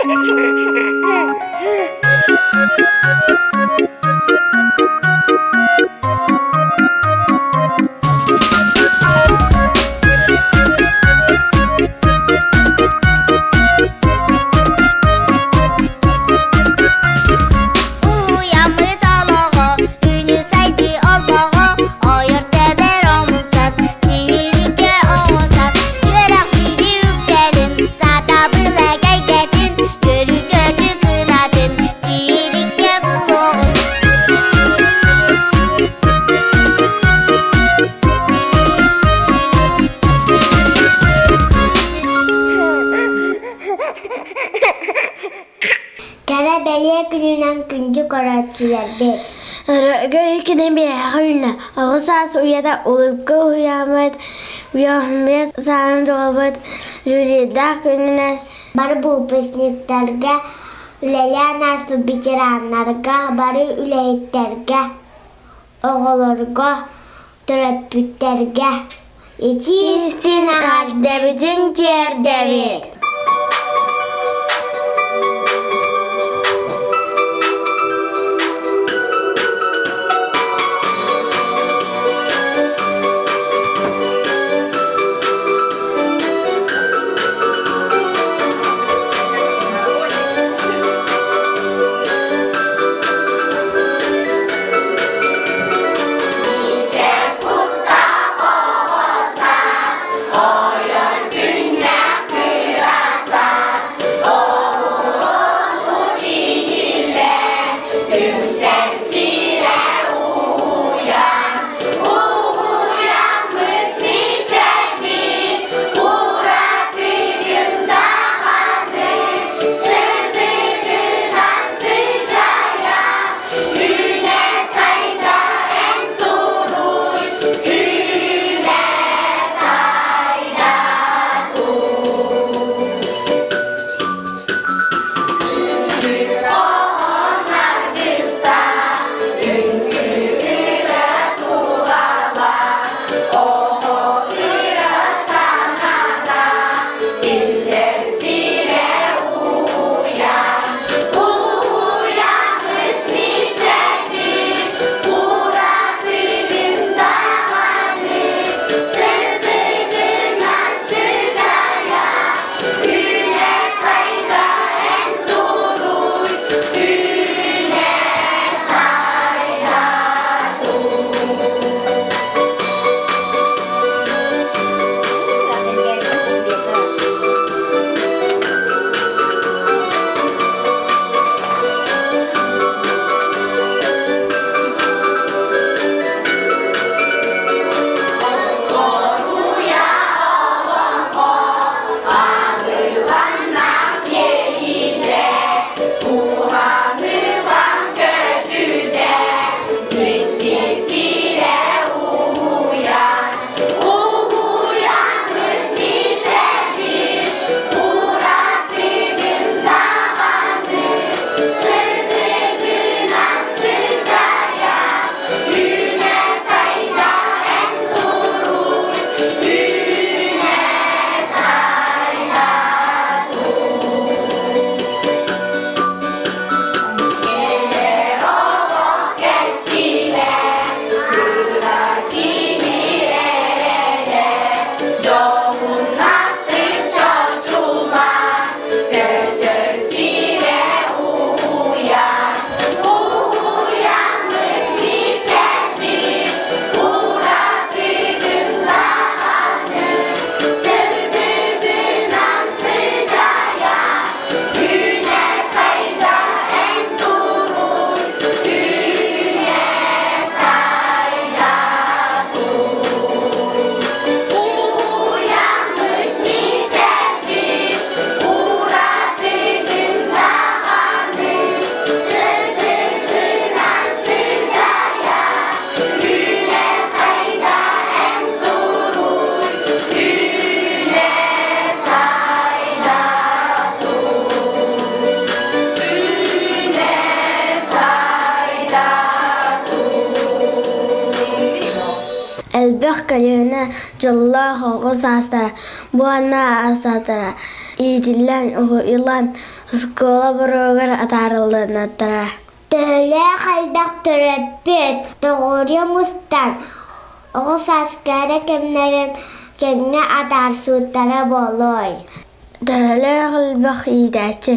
Уйаммыт олоҕо, күнү сайдыы олбоҕо, ойор тэбэр омунсас, тиһиликкэ оҕосас, үөрэх биди үктэлин, сатабыл эгэйгэтин, көрү-көтү кынатын, тиһиликкэ булуоҕун. Кэрэ бэлиэ күнүнэн күндү көрөөччүлэрбит! Өрөгөй күнэ биһиэхэ үүннэ. Оҕо саас уйата улыбка уһуйааммыт, биохимия саанын туолбут юбилейдаах күнүнэн Бары выпускниктарга, үлэлээн ааспыт ветераннарга, бары үлэһиттэргэ, оҕолорго, төрөппүттэргэ итии-истиҥ эҕэрдэбитин тиэрдэбит! Элбэх көлүөнэ дьоллоох оҕо саастара буонна аастаатара. иитиллэн, уһуйуллан оскуола боруогар атаарыллыахтара. Төһөлөөх элбэх төрөппүт тоҕуоруйа мустан, оҕо саас кэрэ кэмнэрин кэмҥэ атаарсыбыттара буолуой? Төһөлөөх элбэх иитээччи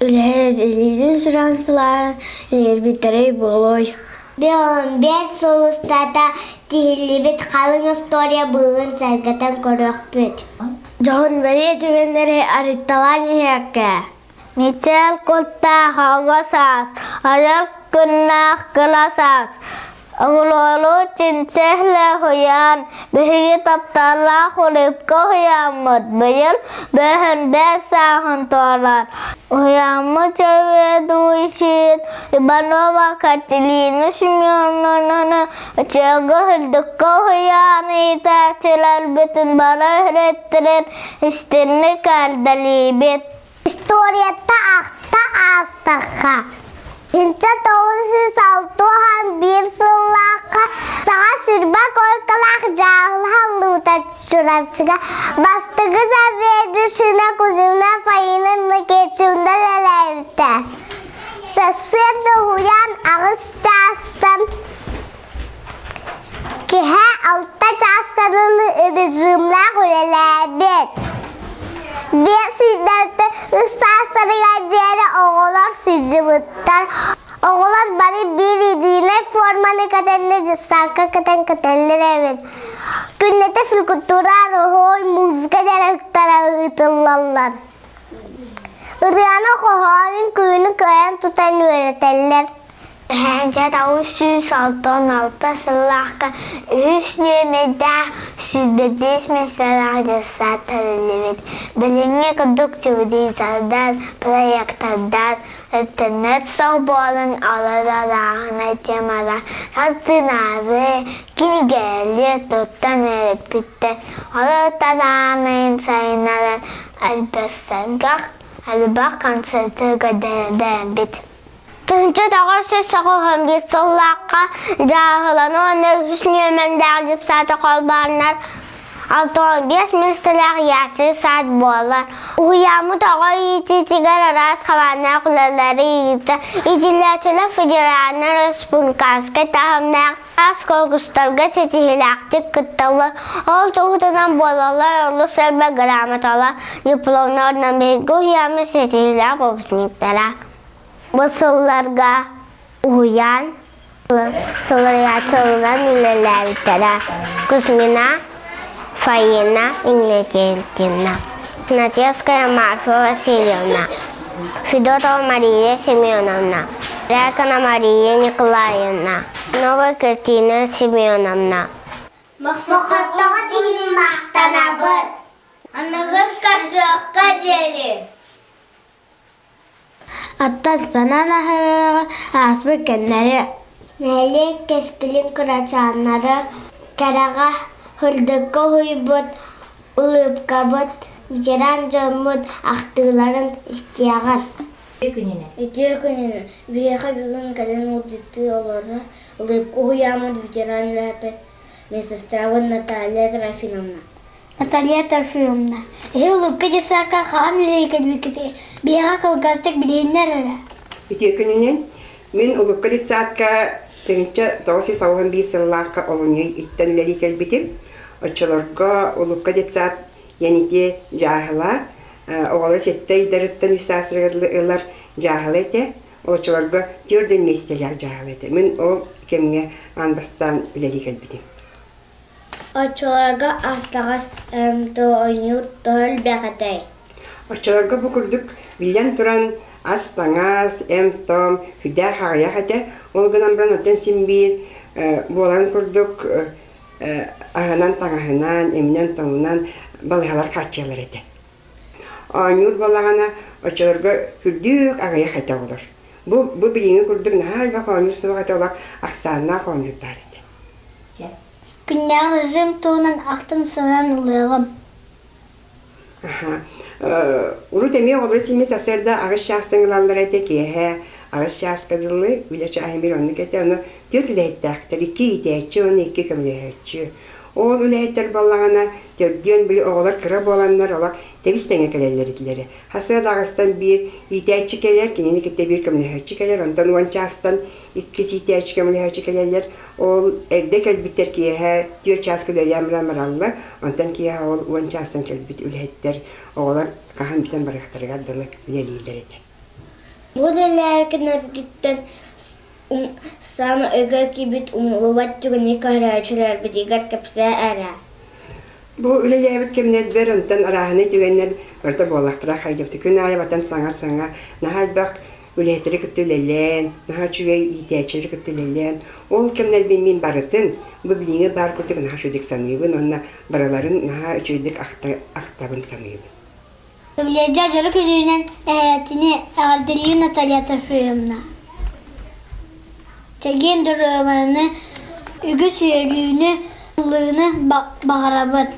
үлэһит илиитин сүрэҕин сылааһын иҥэрбиттэрэй буолуой? 55 сыл устата тиһиллибит халыҥ история быыһын сэргэтэн көрүөхпүт. Дьоһун бэлиэ түгэннэри арыйталаан иһиэххэ. Мичээр куттаах оҕо саас, айар күннээх кыра саас, Оҕолору чинчиһлэ уһуйаан, биһиги тапталлаах улыбка уһуйааммыт быйыл бөһөн бэс сааһын туолар. Уһуйааммыт заведующайын Иванова Катерина Семеновнаны Ычыгы Үрдүккэ уһуйаан иитээччилэрбитин бары үһүрэттэрин истинник эрдэлиибит. Историята ахта аастахха, инчэ 961 сыллаахха саҥа сүрбэ койкалаах дьааһыла Луута Чурапчыга бастакы заведующина Кузьмина Фаина Никитична үлэлээбитэ. Сарсыарда уһуйаан аҕыс чаастан киэһэ алта чааска дылы режимнээх үлэлээбит. Биэс ыйдарыттан үс саастарыгар диэри оҕолор сылдьыбыттар. Оҕолор бары биир едиинэй форманы кэтэннэр дьыссаакка кэтэн кэтэллэр эбит. Күннэтэ физкультура, уруһуй, музыка дьарыктара ыытыллаллар. Ырыаны, хоһоонун күнү кыайан тутан үөрэтэллэр. Эһээҥкэ 966 сыллаахха үһүс нүөмэрдээх 105 миэстэлээх дьыссаат тэриллибит. Билиҥҥи курдук телевизордар, проектордар, интернет суох буолан олорор ааҕынай темалар хартыынары, кинигэлэри туттан эрэппиттэр. Олортон аанайын сайыннаран элбэх элбэх концерты көрдөрбүт. 1991 сыллаахха дьааһыланы уонна үһүс нүөмэрдээх дьыссааты холбооннор 65 миэстэлээх ясли сад буолар. Уһуйааммыт оҕо иитиитигэр араас хабааннаах үлэлэри ыытар. Иитиллээччилэр федеральнай республиканскай таһымнаах араас конкурстарга ситиһиилээхтик кытталлар. Ол туһутунан буолаллар олус элбэх грамоталар, дипломнар уонна биһиги уһуйааммыт ситиһиилээх выпускниктара. Бу сылларга уһуйаан салайааччыларынан үлэлээбиттэрэ Кузьмина Фаина Иннокентьевна, Игнатьевская Марфа Васильевна, Федотова Мария Семеновна, Рякина Мария Николаевна, Новая Картина Семеновна. Мохоттоҕо иһин махтанабыт. Аныгыс көрсүөххэ диэри. Аттан санаан аһарыаҕа ааспыт кэмнэри Нэһилиэк кэскилин кырачааннары кэрэҕэ, сырдыкка уһуйбут улыбкабыт, ветеран дьоммут ахтыыларын истиэҕин. Үтүө күнүнэн! Биһиэхэ бүгүн кэлэн ыалдьыттыы олорор Улыбка уһуйааммыт ветеран үлэһитэ медсестрабыт Наталья Трофимовна. Наталья Трофимовна, эһи Улыбка детсадка хаһан үлэлии кэлбиккитий? Биһиэхэ кылгастык билиһиннэр эрэ. Үтүө күнүнэн! Мин Улыбка детсадка 1991 сыллаахха олунньу иттэн үлэлии кэлбитим. Оччолорго Улыбка детсад Янити дьааһыла, оҕолор сэттэ ыйдарыттан үс саастарыгар ылар дьааһыла этэ. Оччолорго түөрт миэстэлээх дьааһыла этэ. Мин ол кэмҥэ аан бастаан үлэлии кэлбитим. Оччолорго астаҕас оонньуур тоҕо элбэх этэй? Оччолорго бу курдук биллэн туран ас-таҥас, эм-том сүрдээх аҕыйах этэ. Ол гынан баран оттон син биир буоларын курдук аһынан-таҥаһынан, эминэн-томунан балыыһалар хааччыйаллар этэ. Оонньуур буоллаҕына оччолорго үрдүк аҕыйах этэ олор. Бу, бу билиҥҥи курдук наһаа элбэх оонньуур суох этэ, олох ахсааннаах оонньуур баар этэ. Күннээҕи режим туһунан ахтан-санаан ылыаҕым. Аха. Урут эмиэ оҕолору симми сарсыарда аҕыс чаастан ылаллар этэ, киэһэ аҕыс чааска дылы үлэ чааһын биир оннук этэ. Ону түөрт үлэһиттээхтэр, икки иитээччи уонна икки көмөлөһөөччү. Ол үлэһиттэр буоллаҕына, төрдүөн били оҕолор кыра буоланнар олох Тэбис-тэҥэ кэлэллэр этилэрэ. Хасыа аҕыстан биир иитээччи кэлэр, кинини кытта биир көмөлөһөөччү кэлэр, онтон уон чаастан иккис иитээччи көмөлөһөөччү кэлэллэр. Ол эрдэ кэлбиттэр киэһэ түөрт чааска үлэлээн баран бараллар, онтон киэһэ ол уон чаастан кэлбит үлэһиттэр оҕолор хаһан бүтэн барыахтарыгар дылы үлэлииллэр этэ. Бу үлэлээбиккиттэн саамай өйгөр киирбит умнуллубат түгэни көрөөччүлэрбитигэр кэпсээ эрэ. Бу үлэлээбит кэмнэрбэр онтон арааһынай түгэннэр барыта буоллахтара хайдыбыт. Күн аайы батан саҥа-саҥа наһаа элбэх үлэһиттэри кытта үлэлээн, наһаа үчүгэй иитээччилэри кытта үлэлээн, ол кэмнэрбин мин барытын бу билиҥҥи баар курдук наһаа үчүгэйдик саныыбын уонна барыларын наһаа үчүгэйдик ахтабын саныыбын. Үлэдьэ дьоро күнүнэн эһээтини эҕэрдэлиибин Наталья Трофимовна. Чэгиэн доруобуйаны, үгүс үөрүүнү, ыллыыны баҕарабыт.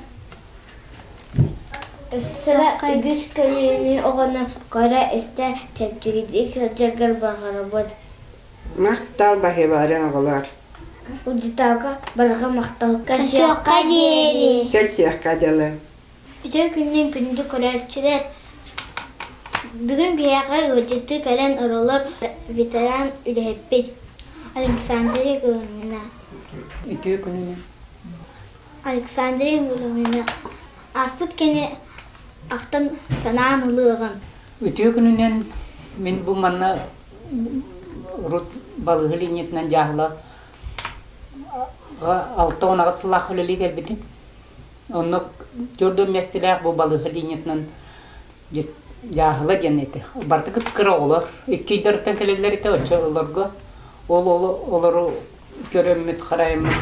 Өссө үгүс көлүөнэ оҕону көрө-истэ чэпчэкитик сылдьаргар баҕарабыт. Махтал баһыыбаларын оҕолор. Удьутаага барҕа махтал. Көрсүөххэ диэри. Көрсүөххэ дылы. Үтүө күнүнэн күндү көрөөччүлэр! Бүгүн биһиэхэ ыалдьыттыы кэлэн олорор ветеран үлэһиппит Александра Егоровна. Үтүө күнүнэн. Александра Егоровна, ааспыт кэми ахтан санаан ылыаҕыҥ. Үтүө күнүнэн мин бу манна урут балыыһа линиятынан дьааһыла 68 сыллаах үлэлии кэлбитим. Онно төрдүөн миэстэлээх бу балыыһа линиятынан дьааһыла диэн этэ. Барыта кыра оҕолор. Икки ыйдарыттан кэлэллэр этэ оччо олорго. Ол олору көрөммүт, харайыммыт.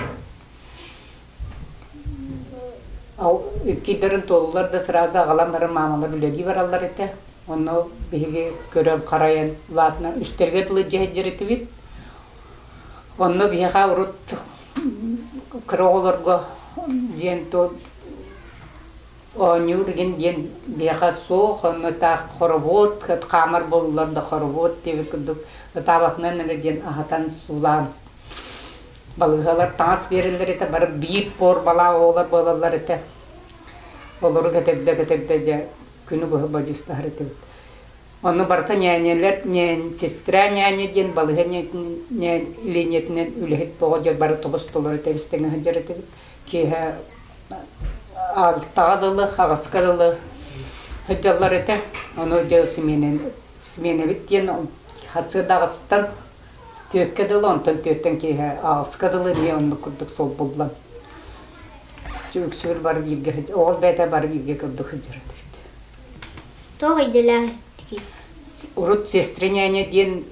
Икки ыйдарын туоллулар да сразу аҕалан баран маамалар үлэлии бараллар этэ. Онно биһиги көрөн харайан улаатынан үстэргэ дылы дьиһэддьэр этибит. Онно биһиэхэ урут кыра оҕолорго диэн оонньуур игин диэн биһиэхэ суох, онно таах хоробуот, хаамар буоллулар да хоробуот диэбит курдук ытаабатынан эрэ диэн аһатан суулаан балыыһалар таҥас биэрэллэр этэ, бары биир буорбалаах оҕолор буолаллар этэ. Олору кэтэрдэ-кэтэрдэ дьэ күнү быһа бодьуустаһар этибит. Онно барыта ньээньэлэр, сестра ньээньэ диэн балыыһа линиятынан үлэһит оҕо дьэ бары тобус толору тэбис-тэҥэ сылдьар этибит. Киэһэ алтаҕа дылы, аҕыска дылы сылдьаллар этэ. Ону дьэ сменэбит диэн сарсыарда аҕыстан түөккэ дылы, онтон түөттэн киэһэ аҕыска дылы эмиэ оннук курдук солбуллан үксүгэр бары бииргэ оҕол бэйэтэ бары бииргэ курдук сылдьар этибит. Туох идэлээх этигит? Урут сестра-няня диэн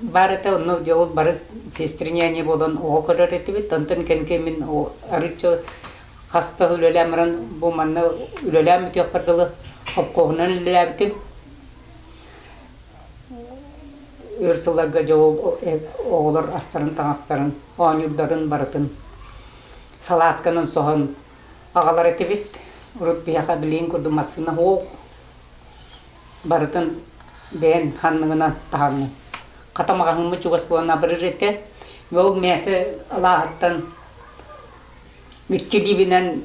баар этэ, онно дьэ ол бары сестра-няня буолан оҕо көрөр этибит. Онтон кэнники мин арыычча хаста үлэлээн баран бу манна үлэлээн бүтүөхпэр дылы обкоһунан үлэлээбитим. Өр сылларга дьэ ол оҕолор астарын, таҥастарын, оонньуурдарын барытын салаасканан соһон Аҕалар этибит, урут биһиэхэ билигин курдук массыына суох, барытын бэйэн ханныгынан таһаҥҥын. Хата маҕаһыыммыт чугас буолан абырыр этэ. Ол мээсэ алааһыттан икки илиибинэн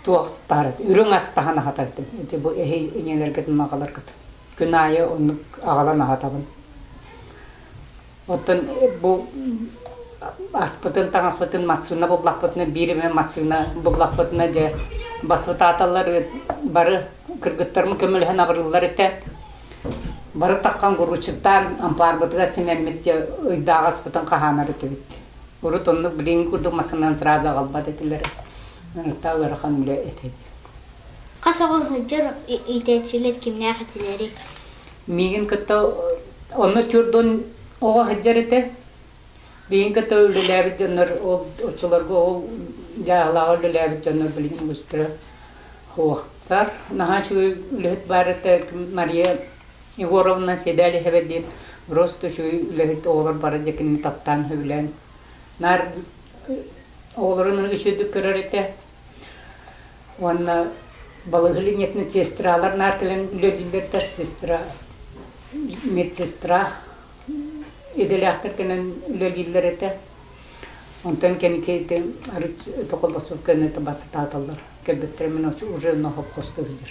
туох астаһар, үрүҥ ас таһан аһатар этим. Ити бу эһи ийэлэргитин аҕаларгыт. Күн аайы оннук аҕалан аһатабын. Оттон бу аспытын, таҥаспытын массыына буллахпытына, биир эмэ массыына буллахпытына дьэ баспытааталлар бары кыргыттарым көмөлөһөн абырыыллар этэ. Бары таххан гуручуттаан ампаарбытыгар симэммит дьэ ыйдаах аспытын хаһаанар этибит. Урут оннук билиҥҥи курдук массыынанан сразу аҕалбат этилэр. Ынырыктаах ыарахан үлэ этэ. Хас оҕо сылдьар иитээччилэр кимнээх этилэрий? Миигин кытта онно түөрт оҕо сылдьар этэ. Миигин кытта үлэлээбит дьоннор ол оччолорго ол дьааһылааҕа үлэлээбит дьоннор билигин үгүстэрэ суохтар. Наһаа үчүгэй үлэһит баар этэ Мария Егоровна Седалиева диэн просто үчүгэй үлэһит оҕолор бары дьэ кинини таптаан сөбүлээн наар оҕолорун үчүгэйдик көрөр этэ. Уонна балыыһа линиятын сестралар наар кэлэн үлэлииллэр сестра, медсестра идэлээхтэр кэлэн үлэлииллэр этэ. Онтон кэнники ити арыт токолбосук кэннэ басытааталлар. Кэлбиттэрэ мин уже нохопхосто сылдьар.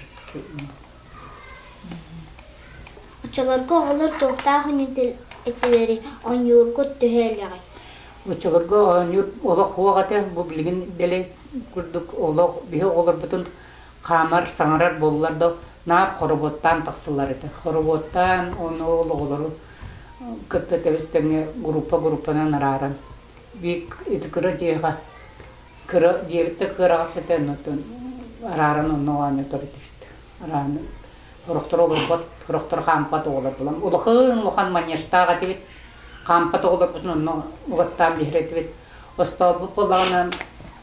Оччолорго оҕолор туохтаах этилэри оонньуургут төһө элбэҕий? Оччолорго оонньуур олох суох этэ. Бу билигин дэлэй курдук олох биһи оҕолорбутун хаамар, саҥарар буоллар да наар хоробуоттаан тахсыллар этэ. Хоробуоттаан ону ол оҕолору кытта тэбис-тэҥҥэ группа-группанан арааран биир ити кыра дьиэҕэ кыра дьиэбит да кыараҕас этэ оннуттан арааран онно оонньотор этибит. Арааны сорохтор олорбот, сорохтор хаампат оҕолор булан улахан улахан манежтаах этибит. Хаампат оҕолорбутун онно угаттаан биһир этибит. Остоолбут буоллаҕына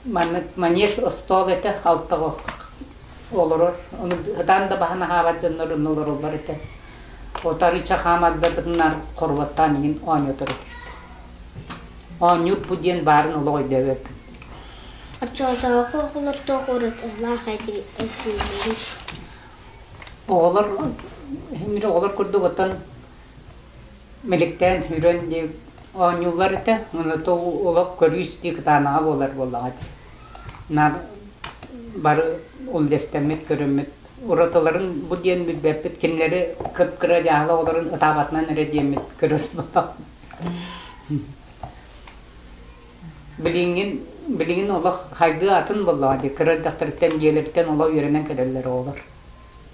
маннык манеж остоол этэ алтаҕа олорор. Ону ытаан да баһан аһаабат дьоннор онно олороллор этэ. Отарыча хаамардарбытынаар хоруоттаан иҥин оонньотор этибит. Оонньуур бу диэн баарын олох өйдөөбөппүн. Оччотооҕу оҕолор туох уратылаах этилэрий? Оҕолор мин оҕолор курдук оттон миликтээн үрэн диэн оонньууллар этэ. Онуота олох көрүү-истии кытаанаҕа буолар буоллаҕа дии. Наар бары үллэстэммит, көрөммүт уратыларын бу диэн билбэппит. Кинилэри кып-кыра дьаһала оҕолорун ытаабатынан эрэ диэммит көрөр буоллахпыт. Билиҥҥин билигин олох хайдыы атын буоллаҕа дии. Кыра эрдэхтэриттэн дьиэлэриттэн олох үөрэнэн кэлэллэр оҕолор.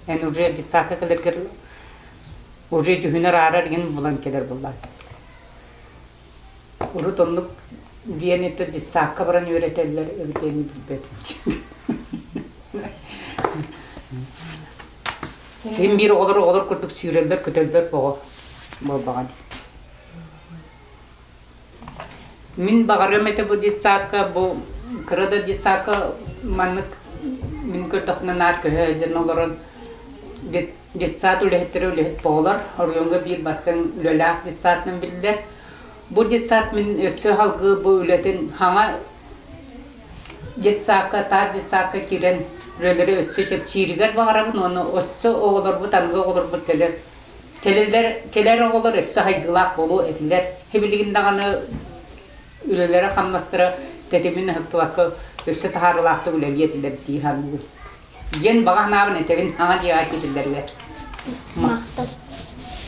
Эн уже детсадка кэлэргэр уже түһүнэр аарар игин булан кэлэр буоллаҕа. Урут оннук диэн это детсадка баран үөрэтэллэр эбит ини билбэтим. Син биир оҕолор оҕолор курдук сүүрэллэр көтөллөр оҕо буолбаҕа дии. Мин баҕарыам этэ бу детсадка, бу кыра да детсадка маннык мин көрдөхпүнэ наар көһө сылдьан олорон детсад үлэһиттэрэ үлэһит оҕолор оройуоҥҥа биир бастыҥ үлэлээх детсадынан биллэр. Бу детсад мин өссө салгыы бу үлэтин хаҥа детсадка, таас детсадка киирэн үлэлэри өссө чэпчииригэр баҕарабын уонна өссө оҕолорбут аныгы оҕолорбут кэлэр Кэлэллэр, кэлэр оҕолор өссө хайгылаах буолуо этилэр. Билигин даҕаны үлэлэрэ-хамнастара тэтимин ыһыктыбакка өссө таһаарыылаахтык үлэлиэ этилэр дии саныыбын. Диэн баҕа санаабын этэбин аҥа дьиэҕэ киирэллэригэр. Махтал.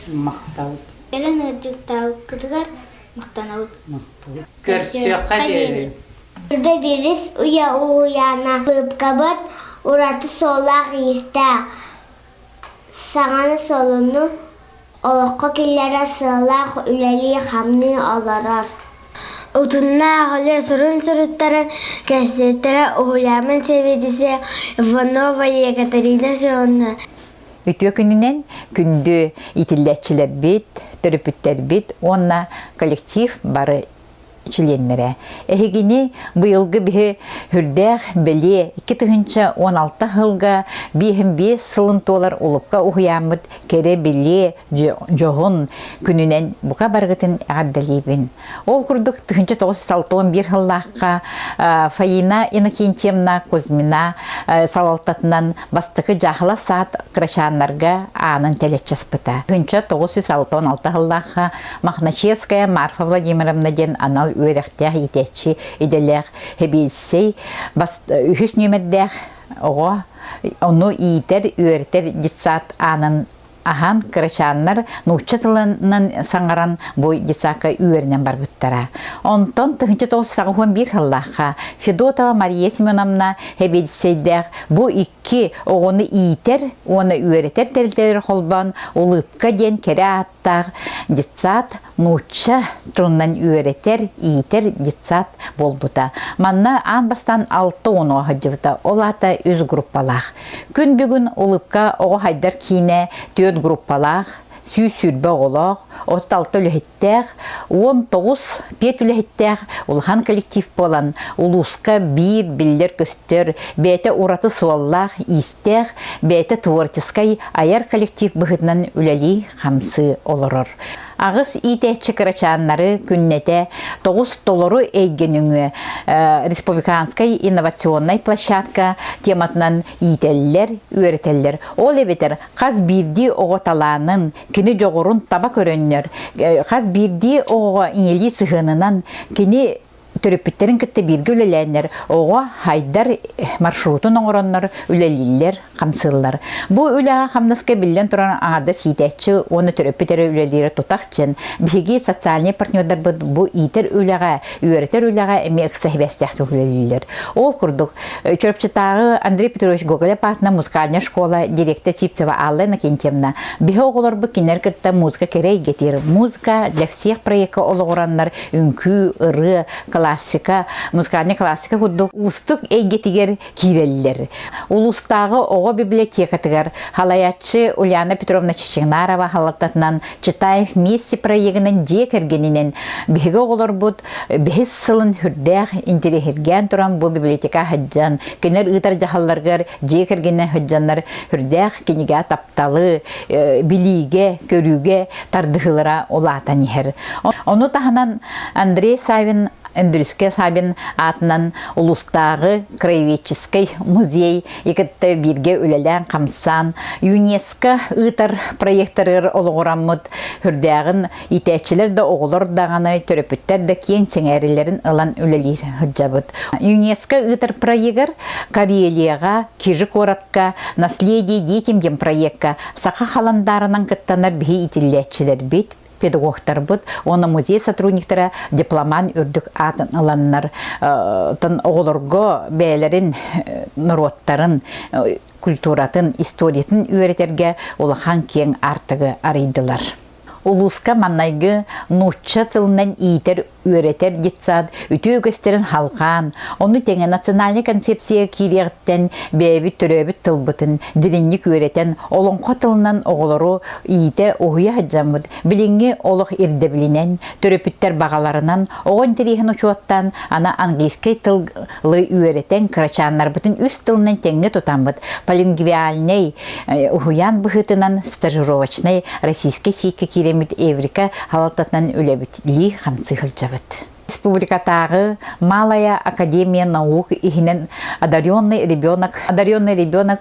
Махтал. Кэлэн ыалдьыттаабыккытыгар махтанабыт. Махтал. Көрсүөххэ диэри. Үрдэ биирис уйа уһуйаана быыпкабыт ураты суоллаах-иистээх. Саҥаны солуну олоххо киллэрэр сыаллаах үлэлии-хамныы олорор. Утуннаах үлэ сурун суруттарын кэпсэттэрэ уһуйааммын сэбиэдиссэйэ Иванова Екатерина Семеновна. Үтүө күнүнэн күндү иитиллээччилэрбит, төрөппүттэрбит уонна коллектив бары чилиэннэрэ. Эһигини быйылгы биһи үрдээх бэлиэ 2016 сылга 55 сылын туолар Улупка уһуйааммыт кэрэ билиэ дьоһун күнүнэн бука барыгытын эҕэрдэлиибин. Ол курдук 1961 сыллаахха Фаина Иннокентьевна Кузьмина салалтатынан бастакы дьаахыла саат кырачааннарга аанын тэлэччаспыта. 1966 сыллаахха Мохначевская Марфа Владимировна диэн анал үөрэхтээх иитээччи идэлээх сэбиэдиссэй үһүс нүөмэрдээх оҕо ону иитэр, үөрэтэр детсад аанын аһан кырачааннар нуучча тылынан саҥаран бу детсадка үөрэнэн барбыттара. Онтон 1981 сыллаахха Федотова Мария Семеновна сэбиэдиссэйдээх бу икки оҕону иитэр уонна үөрэтэр тэрилтэлэр холбоон Улыбка диэн кэрэ ааттаах детсад нуучча тылынан үөрэтэр, иитэр детсад буолбута. Манна аан бастаан 60 оҕо сылдьыбыта, ол аата үс группалаах. Күн бүгүн Улыбка оҕо хайдар киинэ түөрт группалаах, 120 оҕолоох, 36 үлэһиттээх, 19 пет үлэһиттээх улахан коллектив буолан, улууска биир биллэр-көстөр, бэйэтэ ураты суоллаах-иистээх, бэйэтэ творческай айар коллектив быһыытынан үлэлии-хамсыы олорор. Аҕыс иитээччи кырачааннары күннэтэ тоҕус толору эйгэ нөҥүө республиканскай инновационнай площадка тематынан иитэллэр, үөрэтэллэр. Ол эбэтэр хас биирдии оҕо талаанын, кини дьоҕурун таба көрөннөр, хас биирдии оҕоҕо ийэлии сыһыанынан кини төрөппүттэрин кытта бииргэ үлэлээннэр оҕо хайдар маршрутун оҥороннор үлэлииллэр, хамсыыллар. Бу үлэҕэ хамнаска биллэн туран аҥардас иитээччи уонна төрөппүт эрэ үлэлиирэ тутах дьэн биһиги социальнай партнердарбыт бу иитэр үлэҕэ, үөрэтэр үлэҕэ эмиэ ыкса сибээстээхтик үлэлииллэр. Ол курдук, Чурапчытааҕы Андрей Петрович Гоголев аатынан музыкальная школа директор Сивцева Алла Иннокентьевна биһи оҕолорбут кинилэр кытта музыка кэрэ эйгэтигэр музыка для всех проекка олоҕураннар үҥкүү, ырыа, классика, музыкальная классика курдук уустук эйгэтигэр киирэллэр. Улуустааҕы оҕо библиотекатыгар халайааччы Ульяна Петровна Чичигинарова халаттатынан «Читаем вместе» проегынан дьиэ кэргэнинэн биһиги оҕолорбут бэһис сылын сүрдээх интэриэһиргээн туран бу библиотека сылдьан, кинилэр ыытар дьаһалларыгар дьиэ кэргэнинэн сылдьаннар сүрдээх кинигэ тапталы, билиигэ, көрүүгэ тардыһыылара улаатан иһэр. Ону таһынан Андрей Савин Өндүрүскэ Савин аатынан улуустааҕы краеведческай музей кытта бииргэ үлэлээн-хамсаан ЮНЕСКО ыытар проектарыгар олоҕураммыт сүрдээҕин иитээччилэр да оҕолор даҕаны төрөппүттэр да киэҥ сэҥээрилэрин ылан үлэлии сылдьабыт. ЮНЕСКО ыытар проегар Карелияҕа Кижи куоратка «Наследие детям» диэн проекка саха халандаарынан кыттанар биһи иитиллээччилэрбит, педагогтарбыт уонна музей сотрудниктара дипломан үрдүк аатын ыланнар оҕолорго бэйэлэрин норуоттарын культуратын, историятын үөрэтэргэ улахан киэҥ аартыгы арыйдылар. Улууска маннайгы нуучча тылынан иитэр үөрэтэр детсад үтүө үгэстэрин халҕаан, ону тэҥэ национальнай концепция киириэҕиттэн бэйэбит төрөөбүт тылбытын дириҥник үөрэтэн, олоҥхо тылынан оҕолору иитэ уһуйа сылдьаммыт, билиҥҥи олох ирдэбилинэн, төрөппүттэр баҕаларынан, оҕо интэриэһин учуоттаан, аны английскай тылы үөрэтэн, кырачааннарбытын үс тылынан тэҥҥэ тутаммыт, полингвиальнай уһуйаан быһыытынан стажировочнай российскай сииккэ киирэммит Эврика халалтатынан үлэбит лии-хамсыы сылдьабыт. Республикатааҕы Малая академия наук иһинэн одаренный ребенок одаренный ребенок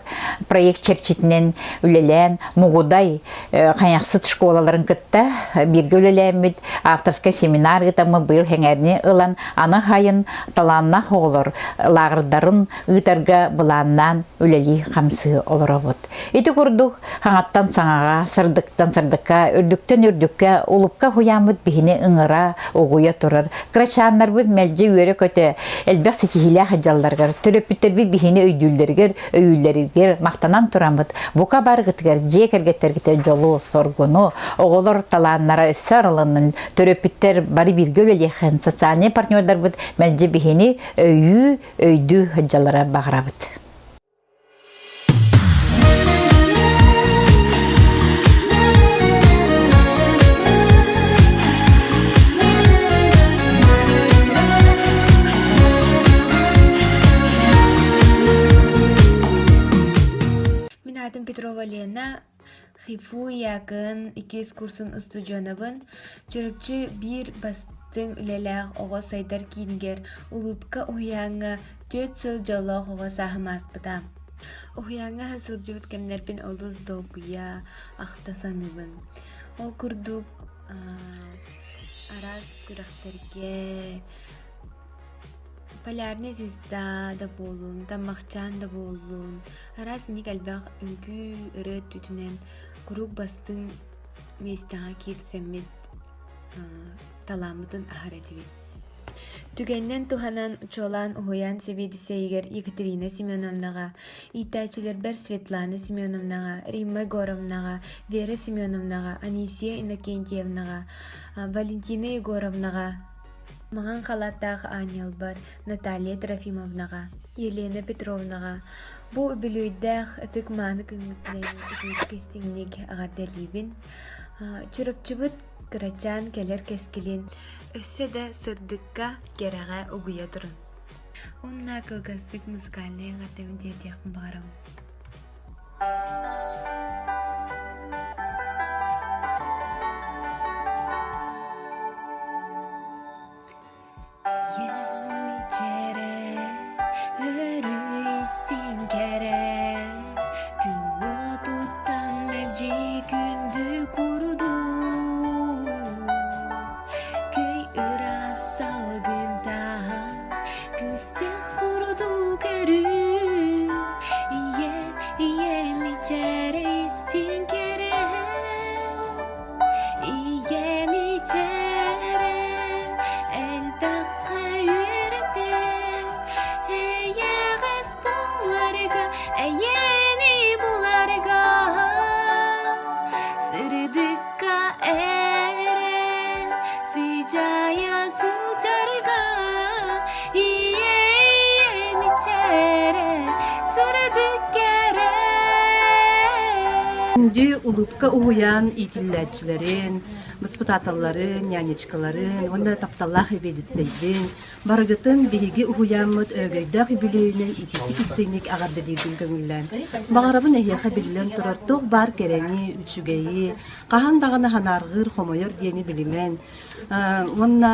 проект чэрчитинэн үлэлээн Мугудай Хайахсыт школаларын кытта бииргэ үлэлээммит авторскай семинар ыытаммыт быйыл сэҥээрини ылан аны хайын талааннаах оҕолор лааҕырдарын ыытарга былааннаан үлэлии-хамсыы олоробут. Ити курдук хаҥаттан саҥаҕа, сырдыктан сырдыкка, үрдүктэн үрдүккэ улукка уһуйааммыт биһини ыҥыра, угуйа турар. Кырачааннарбыт мэлдьи үөрэ-көтө, элбэх ситиһиилээх дьалларыгар, төрөппүттэрбит биһини өйдүүллэригэр, өйүүллэригэр махтанан тураммыт, бука барыгытыгар дьиэ кэргэттэргитэ дьолу, соргуну, оҕолор талааннара өссө арылыннын, төрөппүттэр бары бииргэ үлэлиэххин, социальнай партнердарбыт мэлдьи биһини өйүү, өйдүү сылдьаллара баҕарабыт. Мин аатым Петрова Лена, ХИФУ ЯКН иккис курсун устудьуонабын. Чурапчы биир бастыҥ үлэлээх оҕо сайдар киинигэр Улыбка уһуйааҥҥа 4 сыл дьоллоох оҕо сааһым ааспыта. Уһуйааҥҥа сылдьыбыт кэмнэрбин олус долгуйа, ахта саныыбын. Ол курдук араас күрэхтэргэ Полярная звезда да буоллун, Таммахчаан да буоллун, араас инник элбэх үҥкүү, ырыа өттүтүнэн куруук бастыҥ миэстэҕэ киирсэммит талааммытын аһар этибит. Түгэнинэн туһанан чуолаан уһуйаан сэбиэдиссэйигэр Екатерина Семеновнаҕа, иитээччилэрбэр Светлана Семеновнаҕа, Римма Егоровнаҕа, Вера Семеновнаҕа, Анисия Иннокентьевнаҕа, Валентина Егоровнаҕа, маҥан халааттаах аанньалбар Наталья Трофимовнаҕа, Елена Петровнаҕа бу үбүлүөйдээх ытык-мааны күҥҥүтүнэн итиитик-истиҥник эҕэрдэлиибин. Чурапчыбыт кырачаан кэлэр кэскилин өссө да сырдыкка, кэрэҕэ угуйа турун. Уонна кылгастык музыкальнай эҕэрдэбин тиэрдиэхпин баҕарабын. Ийэм өрүү истиҥ кэрэ, күн уотуттан мэлдьи күндү курдук, көй ыраас салгын таһа. Улыбка эрэ сыдьаайа сылдьарга Ийэ мичээрэ сырдык кэрэ Күндү улыбка уһуйаан иитиллээччилэрин, баспытааталларын, нянечкаларын уонна тапталлаах эбиэдиссэйбин Барыгытын биһиги уһуйааммыт өрөгөйдөөх үбүлүөйүнэн итиитик истиҥник эҕэрдэлиирбин көҥүллээн. Баҕарабын эһиэхэ биллэн турар туох баар кэрэни, үчүгэйи, хаһан даҕаны санаарҕыыр, хомойор диэни билимэн уонна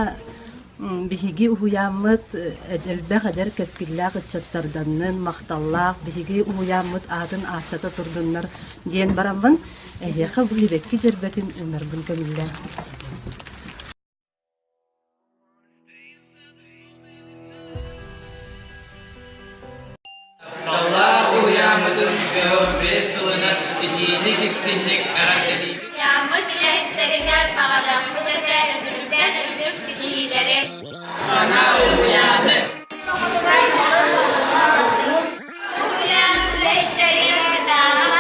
биһиги уһуйааммыт элбэх эдэр кэскиллээх ыччаттарданнын, махталлаах биһиги уһуйааммыт аатын ааттата турдуннар диэн бараммын эһиэхэ бу сибэкки дьөрбөтүн уунарбын көҥүллээн. Даллаах уһуйааммытын бөҕө сылынан итиитик истинник эҕэрдэлиибит. Уһуйааммыт үлэһиттэригэр баҕарыахпыт этэ үрдүктэн үрдүк ситиһиилэри. Саҥа уһуйааны. Уһуйаан үлэһиттэригэр кытаанах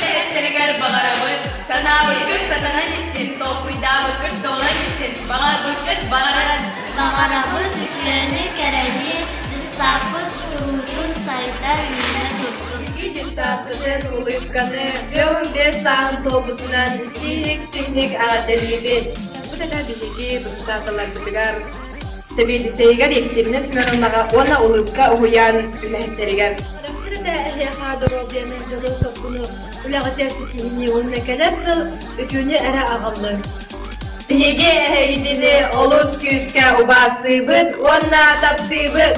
Үлэһиттэригэр баҕарабыт, санаабыккыт сатанан истин, толкуйдаабыккыт туолан истин, баҕарбыккыт баҕаран. Баҕарабыт үтүөнү, кэрэни, дьыссааппыт куруутун сайда үүнэ турдун. Биһиги дьыссааппытын улыбканы, 55 сааһын туолбутунан итииник-истиҥник эҕэрдэлиибит. Бу этэ биһиги баспытааталларбытыгар Сэбиэдиссэйигэр Екатерина Семеновнаҕа уонна Улыбка уһуйаан үлэһиттэригэр. Рахмет этэ эһиэхэ доруобуйаны, дьолу-соргуну, үлэҕитигэр ситиһиини уонна кэлэр сыл үтүөнү эрэ аҕаллын. Биһиги эһигитини олус күүскэ убаастыыбыт уонна таптыыбыт!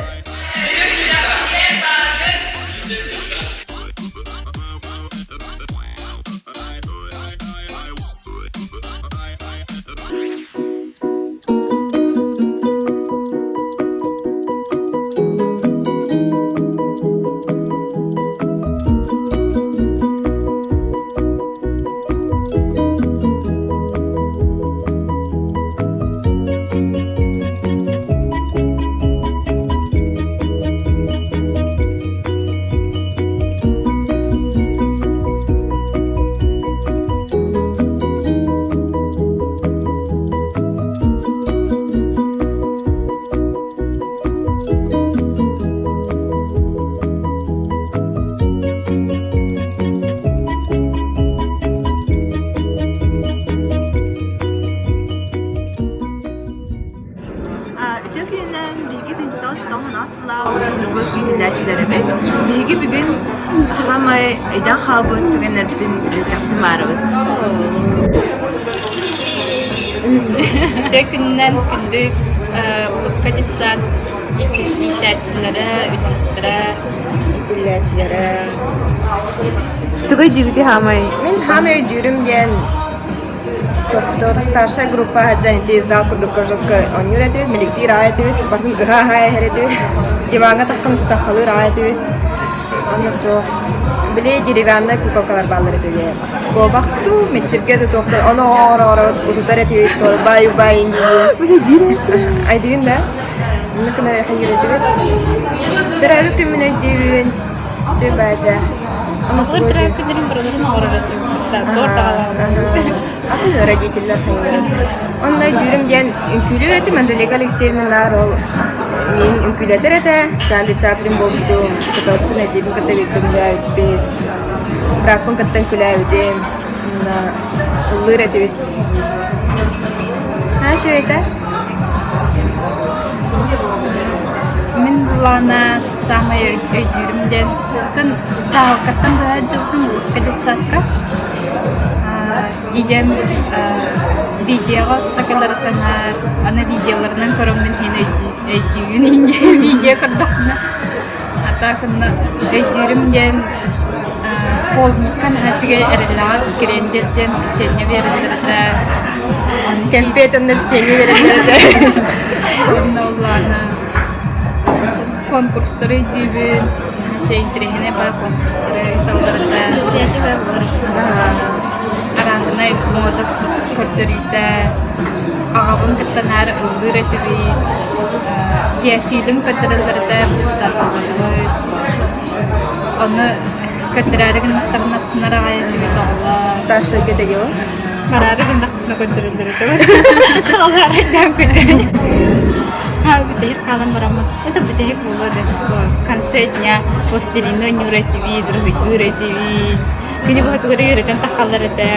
Үтүө күнүнэн биһиги тынчытал чытал сыллаах курус иитиллээччилэрибит. Биһиги бүгүн хаамай өйдөөн хаалбыт түгэннэрбитин билистэхпитин баарыбыт. Үтүө күнүнэн күндү Улыбка детсад иитээччилэрэ, үлэһиттэрэ. Иитиллээччилэрэ. Тугу өйдүүгүтүй хаамай? Мин хаамай өйдүүрүм диэн Тобто старшая группа сылдьан ити зал курдукка жестко оонньуур этибит, миликтиир аҕай этибит, барытын ыһа-ыһа иһэр этибит, диваҥҥа таххан ыстаххалыыр аҕай этибит. Онно туох били деревяннай куколкалар бааллар этэ дии. Куобах дуу, мэччиргэ да туохтар, ону оҥоро-оҥоро утутар этибит, бай бай дии. Айдыгын да? Онно гына хайыыр этибит. Төрөөбүт күммүн өйдүүбүн. Чү баайда. Оҕолор төрөөбүт күннэрин барыларын оҥорор Атын родителлэр хайыылара. Онно өйдүүрүм диэн үҥкүүлүүр этим Анжелика Алексеевналаар ол миин үҥкүүлэтэр этэ. Чарли Чаплин буолбутум, кыталыктын эдьиийбин кытта бииргэ үлэлээбиппит. Бырааппын кытта үҥкүүлээбитим. Онно ыллыыр этибит. Наша үчүгэй этэ. Мин булаана саамай өйдүүрүм диэн атын чаһылкаттан быһа дьылтым улукка детсадка Ийэм видеоҕа устакаларытанар, аны видеоларынан көрөммүн иһин өйдүүбүн видео көрдөхпүнэ. А так онно өйдүүрүм диэн полдникка наһаа үчүгэй эрэллэҕэс крендель диэн печенье биэрэллэр этэ. Кэмпиэт онно печенье биэрэллэр этэ. Онно улаана конкурстары өйдүүбүн. Наһаа интэриэһинэй баар конкурстары ыыталлар этэ. Арааһынай муода көрдөрүүтэ, аҕабын кытта наар ыллыыр этибит, диафильм көрдөрөллөр этэ, баспытааталларбыт. Ону көрдөрөөрү гыннахтарына астынар аҕай этибит оҕолор. Старшайга дегео? Бараары гыннахпытына көрдөрөллөр этэ. Хаалаарайдаан күллэ. Бүтэһик хаалан бараммыт. Это бүтэһик буолуо да. В конце дня пластилинно ньуур этибит, уруһуйдуур этибит. Күнү быһатыгар үөрэтэн тахаллар этэ.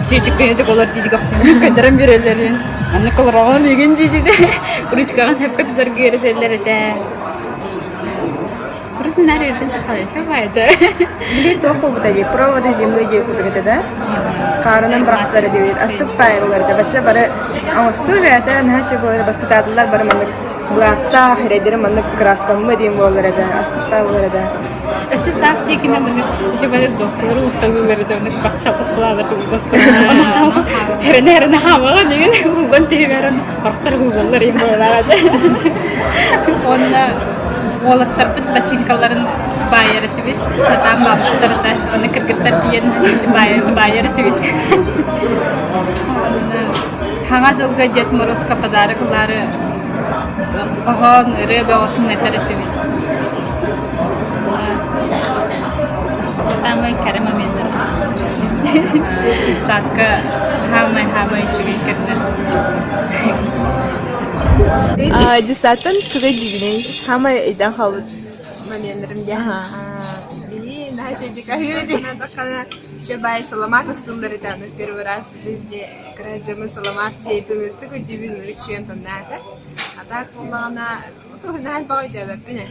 Сүүтүк күнүтүк олор диидик охсуннук көрдөрөн биэрэллэрин. Анны колороҕон үгүн дии ручкаҕын хөпкө тутарга үөрэтэллэр этэ. Били туох буолбута дии, проводы земли дии курдук этэ да? Хаарынан бырахтылар диэбит, астык паайылар этэ. Вообще бары оҥостуу бэйэтэ наһаа үчүгэй буолар, воспитателлар бары маннык былааттаах, эрэйдэрин маннык кырааскаммыт диэн буоллар этэ, астык паай буолар этэ. Өссө саас диэкинэ маннык еще бары доскалары уурталыылар этэ, оннук бакшаппалаалар доскалары. Эрэнэ эрэнэ хаамаҕа диэн ууллан түһүбэрэн Орохтор уһууллар им буоллаҕа Уонна уолаттарбыт бачыыҥкаларын баайар этибит, сатаан бааппыттар этэ. Уонна кыргыттар тиийэн баайар этибит. Уонна Хаҥа дьылга Дед Морозко подарок ылаары хоһоон, ырыа бөҕөтүн этэр этибит. Самый кэрэ моменнар Детсадка хаамай-хаамай үчүгэй кэмнэр. Детсадтан тугай диибиний? Хаамай өйдөөн хаалбыт моменнарым диэн. Били наһаа үчүгэйдик аһыыр этим. Еще баай саламаат астыллар этэ, аны первый раз в жизни кыра дьоммун саламаат сиэппин ырытык өйдүүбүн, ырык үчүгэйим тоннаата. А так буоллаҕына Туһунан элбэҕи өйдөөбөппүн ээ.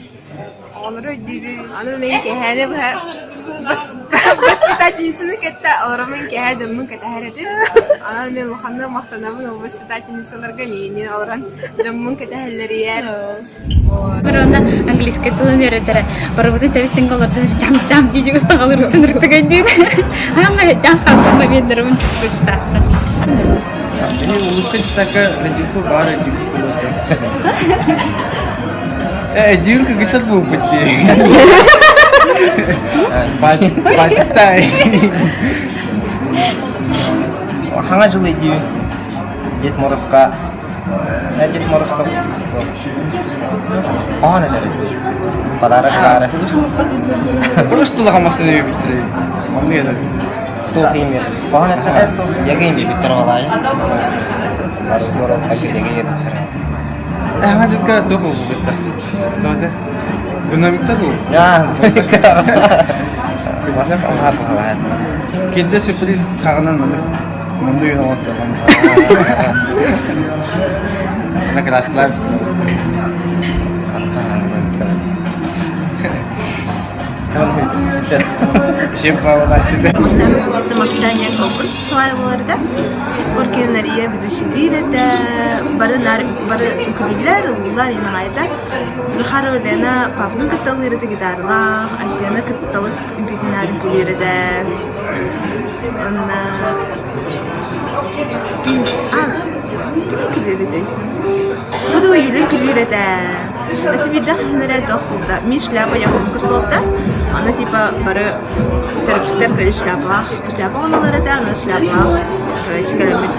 Оҕолору өйдүүбүн, аны мин киэһээни быһа воспитательницаны кытта олороммун киэһэ дьоммун кэтэһэр этим. Онон мин улаханнык махтанабын ол воспитательницаларга миигин олорон дьоммун кэтэһэллэригэр. Корона английскай тылын үөрэтэрэ. Барыбытын тэбис-тэҥҥэ олордон жам-жам дии устаҕалырбытын ырытык өйдүүн. Аама өйдөөн хаалбыт моменнарым саахтан. Били улукка дьысака Радику баар өйдүүкү кулута. Э, өйдүүн кыгытар буолбут дии. Баатыктай. Хаҥа жыл өйдүүн Дед Морозка Дед Морозка Оһон этэр Подарок баары. Просто лахамасын эбиттер. Онну этэр. Туох имир. Оһон эттер туох яга имир биттер балай. Бары туора яга имир биттер. Э, хажыкка туох болбуттар. Давайте. Гномикта бу. Я, Кинде сюрприз қағынан Мунду юна оттоҕум. На краскалар Чем Махтания конкурс туһаайылларда Оркенария ведущийдиир этэ бары бары үҥкүүлүүллэр, ыллыыллар инаҕайда Захарова Лена папаны кытталыыр этэ гитаралаах, Айсена кытталык үҥкүүтүнээр үҥкүүлүүр этэ Уонна Буду Юля күлүүр этэ. Өссө биирдэ хаһан эрэ туох буолда Ми шляпа я конкурс буолта. Аны типа бары төрөппүттэр бары шляпалаах шляпа оҥороллор этэ, аны шляпалаах короче кэлэммит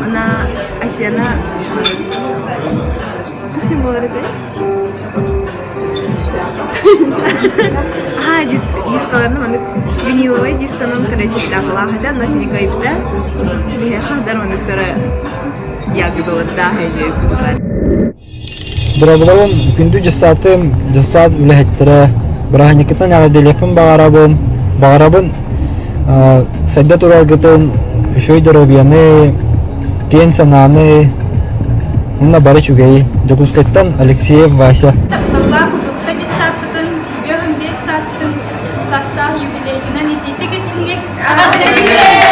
Она Асена туох диэн буолар этэй? Аа, дискаларын маннык виниловай дисканан короче шляпалаах этэ, онно кини кыайбыта. Биһиэхэ дар манныктара ягодалардаах этэ Дорооболорун, күндү дьыссаатым, дьыссаат үлэһиттэрэ, бырааһынньыккытынан эҕэрдэлиэхпин баҕарабын, баҕарабын сайда тураргытын, үчүгэй доруобуйаны, киэҥ санааны уонна бары үчүгэйи. Дьокуускайтан Алексеев Вася. Тапталлаах улукка детсадпытын 55 сааспын саастаах юбилейгынан итиитик истиҥник эҕэрдэлиибит!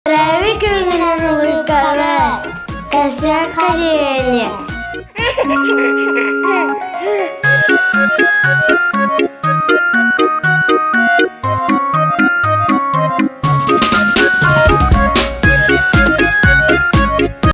Төрөөбүт күнүнэн улуйкалар, Костяк Карелия.